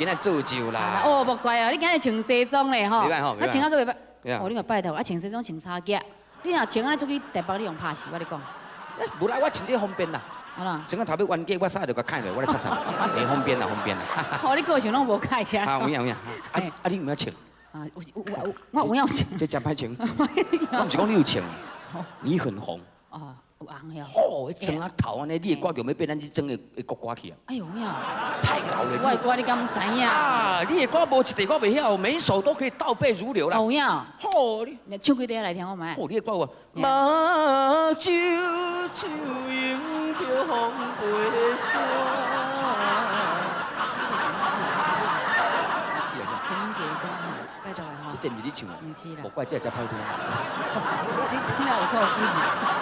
今仔做就啦。哦，莫怪啊，你今日穿西裝咧吼，袂歹吼。啊穿啊閣袂歹。對。哦，你嘛拜託，啊穿西裝穿衫夾，你若穿按呢出去台北，你予拍死，我咧講。無啦，我穿這方便啦。啊啦。穿啊頭尾冤家，我衫就共開落，我來插插，會方便啦，方便啦。哦，你個性攏無改遮。啊，有影有影。啊啊，你有影穿？啊，有有有，我有影穿。這真歹穿。我毋是講你有穿，你很紅。哦，有紅哟。哦，迄妝啊頭按呢，你的歌就欲變咱這妝的國歌去啊。哎呦呀！太𠢕了。我的歌你敢毋知影？啊，你的歌無一塊我袂曉，每首都可以倒背如流啦。有影。好，你。你唱幾塊來聽看覓。哦，你的歌有。目睭像迎著風過山。陳英傑的歌，拜託的吼。這毋是你唱的？毋是啦。莫怪這才歹聽。你轉了有夠硬，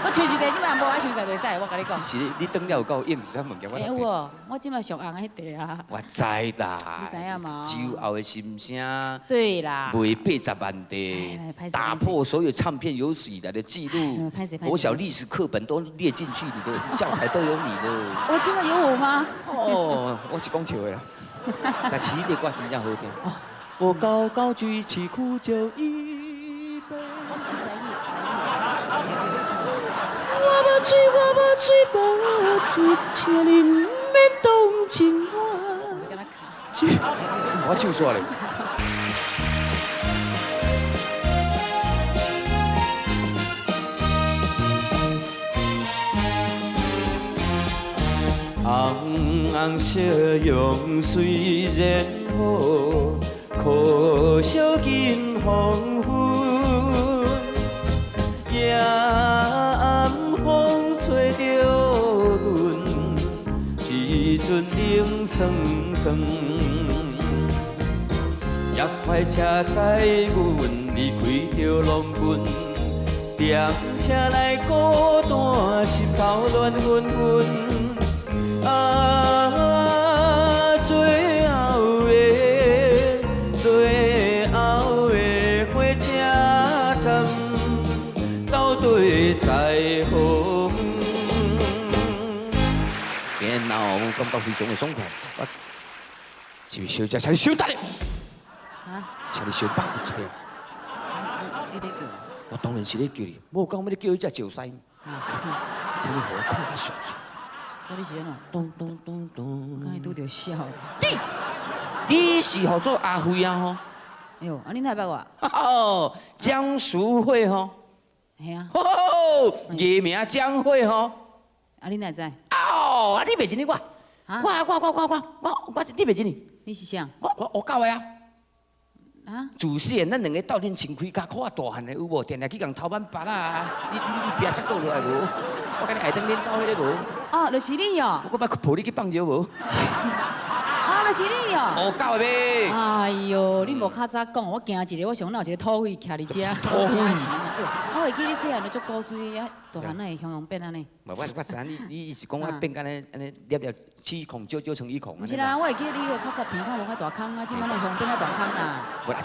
我唱一塊，這擺無愛唱煞袂使，我共你講。是你轉了有夠硬，是啥物件？欸有無？我這擺上紅彼塊啊。我知啦。你知影嗎？酒後的心聲。對啦。賣80萬的，打破所有唱片有史以來的記錄。國小歷史課本都列進去，你的教材都有你的。我這擺有我嗎？哦，我是講笑的啦。但是你的歌真正好聽。我高高舉起苦酒一杯。我是唱台語。我無醉，我無醉，無醉，請你毋免同情我。我唱煞咧。紅紅笑容雖然好，可惜緊黃昏。夜暗風吹著阮，一陣冷酸酸。夜快車載阮離開著龍墾，踮車內孤單，心頭亂暈暈。啊，最後的，最後的火車站，到底在何方？今日我感覺非常的爽快，我這位小姐，請你稍等咧。啊？請你稍放一下。你咧叫？我當然是咧叫你，無講欲咧叫彼隻石獅。請你予我看較詳細。到底是按怎？咚咚咚咚。我看你拄著痟。你是號做阿輝啊吼？哎呦，啊你哪會捌我？哦，江淑慧吼。係啊。藝名江慧吼。啊你哪會知？哦，啊你袂認得我？我我我我我我我你袂認得？你是誰？我我烏狗的啊。啊？自細咱兩个鬥陣穿開跤褲仔大漢的有無？定定去共偷挽腹仔，你你你拚摔倒落來無？我共你下當恁兜彼个無？哦，就是你哦。我閣捌抱你去放尿無？啊，就是你哦。烏狗的咩？哎呦，你無較早講，我驚一个，我想哪有一个土匪徛佇遮。土匪。我會記你細漢就足古錐的，啊，大漢哪會雄雄變按呢？無，我我知影你你是講我變按呢按呢粒粒七孔九九成一孔。毋是啦，我會記你較早鼻孔無遐大空啊，這擺哪會變遐大空啦？無啦，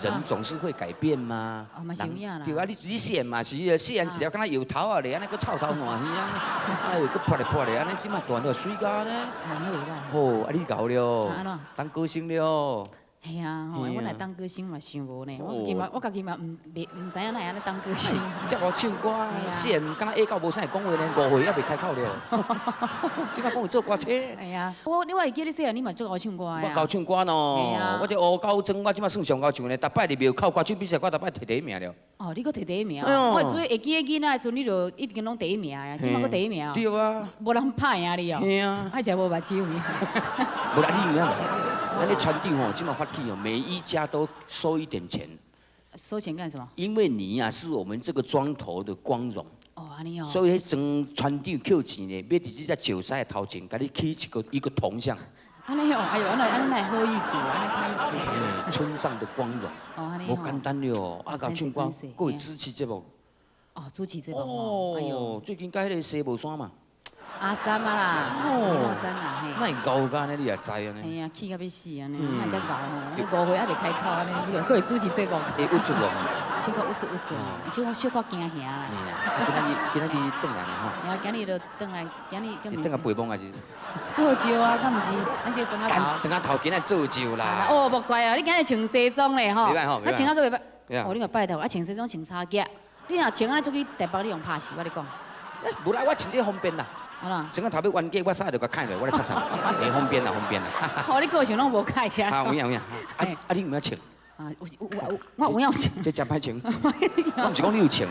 人總是會改變嘛。啊，嘛是有影啦。對啊，你你細漢嘛是，細漢一條敢若搖頭仔咧，按呢閣臭頭爛耳啊，哎呦，閣潑咧潑咧，按呢這擺大漢水甲按呢。啊，那袂歹。哦，啊你𠢕了。啊按怎？當歌星了。係啊，吼！我來當歌星嘛想無呢，我家己嘛，我家己嘛毋袂毋知影哪會按呢當歌星。遮我唱歌，細漢敢若下到無啥會講話呢，5歲猶未開口了。這擺講會做歌星。係啊，我你我會記你細漢你嘛足𠢕唱歌的我𠢕唱歌喏，我這烏狗莊我這擺算上𠢕唱呢，逐擺入廟口歌手比賽，我逐擺摕第一名了。哦，你閣摕第一名？我會做會記得囡仔的時陣，你就一直攏第一名啊，這擺閣第一名。對啊。無人拍贏你哦。係啊。還是無目睭。無啦，你有影無？咱咧船長吼，這擺發起哦，每一家都收一點錢。收錢幹什麼？因為你啊，是我們這個莊頭的光榮。哦，按呢哦。所以彼莊船長扣錢呢，欲佇這隻石獅的頭前，共你起一個一個銅像。按呢哦，哎喲，按呢按呢好意思，按呢歹勢。村上的光榮。哦，按呢。無簡單了，啊，𠢕唱歌，閣會主持節目。哦，主持節目。哦。最近佮彼個西無山嘛。阿三啊啦，李莫山啦，嘿。那會𠢕甲按呢，你也知按呢？嘿啊，氣甲欲死按呢，哪會遮𠢕吼？你5歲猶未開口按呢，你閣會主持節目。會鬱卒無？小可鬱卒鬱卒，小可小可驚嚇啦。今仔日轉來呢吼。嘿啊，今日就轉來，今日是轉來陪夢還是？做招啊，敢毋是？咱這個庄仔頭。庄仔頭今仔做招啦。哦，莫怪啊，你今日穿西裝咧吼。袂歹吼。啊，穿啊閣袂歹。哦，你嘛拜託，啊穿西裝穿叉屐，你若穿按呢出去台北，你予拍死，我咧講。無啦，我穿這方便啦。啊啦。庄仔頭欲冤家，我衫就共開落，我來插插，會方便啦，方便啦。哦，你個性攏無改遮。啊，有影有影。啊啊，你毋曉穿？啊，有有有，我有影穿。這真歹穿。我毋是講你有穿，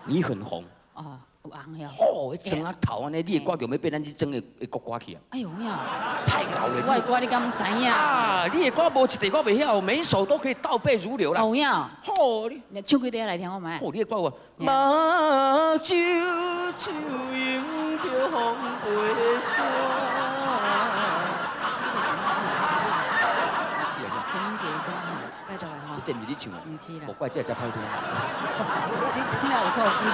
你很紅。哦，有紅呀。哦，彼莊仔頭按呢，你的歌就欲變咱這莊的國歌去啊。哎呦呀！太𠢕了。我的歌你敢知影？啊，你的歌無一塊我袂曉，每首都可以倒背如流啦。有影。好，你。你唱幾塊來聽看覓？哦，你的歌有。目睭像迎著風飛沙。陳英傑的歌，拜託的吼。這電是你唱的？毋是啦。莫怪這才歹聽。你轉了有夠硬，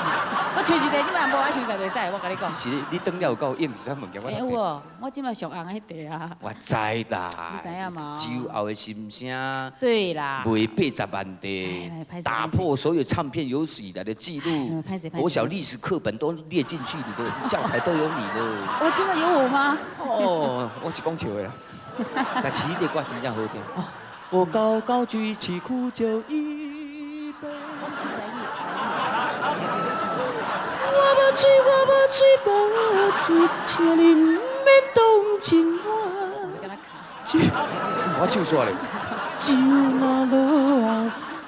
我唱一塊，這擺無愛唱就袂使，我共你講。是你轉了有夠硬是啥物件？欸有無？我這擺上紅彼塊啊。我知啦。你知影無？酒後的心聲。對啦。賣80萬塊，打破所有唱片有史以來的紀錄。國小歷史課本都列進去，你的教材都有你的。我這擺有我嗎？哦，我是講笑的啦。但是彼個歌真正好聽。我高高舉起苦酒一杯。我是唱台語。我無醉，我無醉，無醉，請你毋免同情我。我唱煞咧。酒若落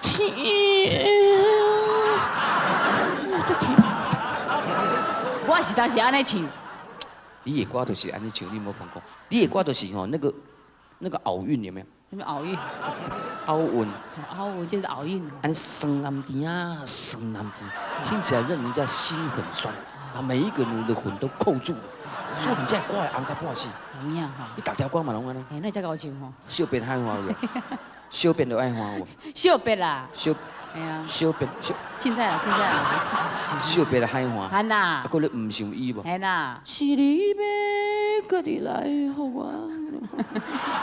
天，足甜。我是當時按呢唱。你的歌就是按呢唱，你莫講講。你的歌就是吼那個奧韻有沒有？什麼奧韻？奧韻。奧韻就是奧韻。按酸鹹甜啊，酸鹹甜，聽起來讓人家心很酸，把每一個人的魂都扣住。所以你這歌會紅甲半死。有影吼。你逐條歌嘛攏按呢。欸，那才𠢕唱吼。小便海花有，小便就愛花有。小便啦。小。嘿啊。小便小。凊彩啦，凊彩啦。小便的海花。係啦。啊，閣你毋想伊無？係啦。是你欲閣來予我。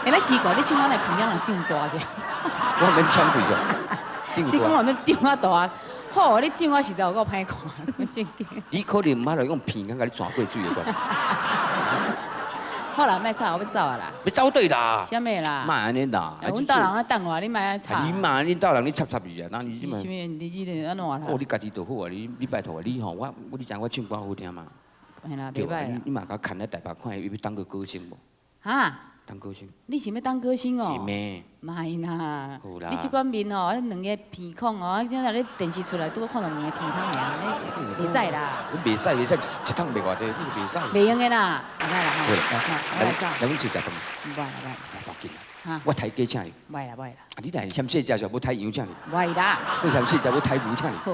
欸，你奇怪，你唱我來鼻仔人長大者？我免喘氣啫。是講我免長啊大，好，你長啊實在有夠歹看，正經。你可能毋捌來用鼻孔共你轉過水的關。好啦，莫吵，我欲走啊啦。欲走佗啦？啥物啦？莫按呢啦。阮兜人咧等我，你莫按呢吵。你嘛，恁兜人你插插伊啊？那你這麼？啥物？你這個按怎啦？哦，你家己就好啊！你拜託啊！你吼，我你知影我唱歌好聽嘛？嘿啦，袂歹啦。你嘛共牽來台北看，伊欲當個歌星無？哈？當歌星？你想欲當歌星哦？咩？莫啦！好啦。你這款面吼，你兩个鼻孔哦，你若你電視出來，拄好看到兩个鼻孔爾，你袂使啦。袂使袂使，一桶袂偌濟，你袂使。袂用的啦，袂使啦吼。我來走。來，阮食食飯。毋愛啦，毋愛。無要緊啦。我刣雞請你。毋愛啦，毋愛啦。啊，你若嫌細隻，就欲刣羊請你。毋愛啦。閣嫌細隻，欲刣牛請你。好。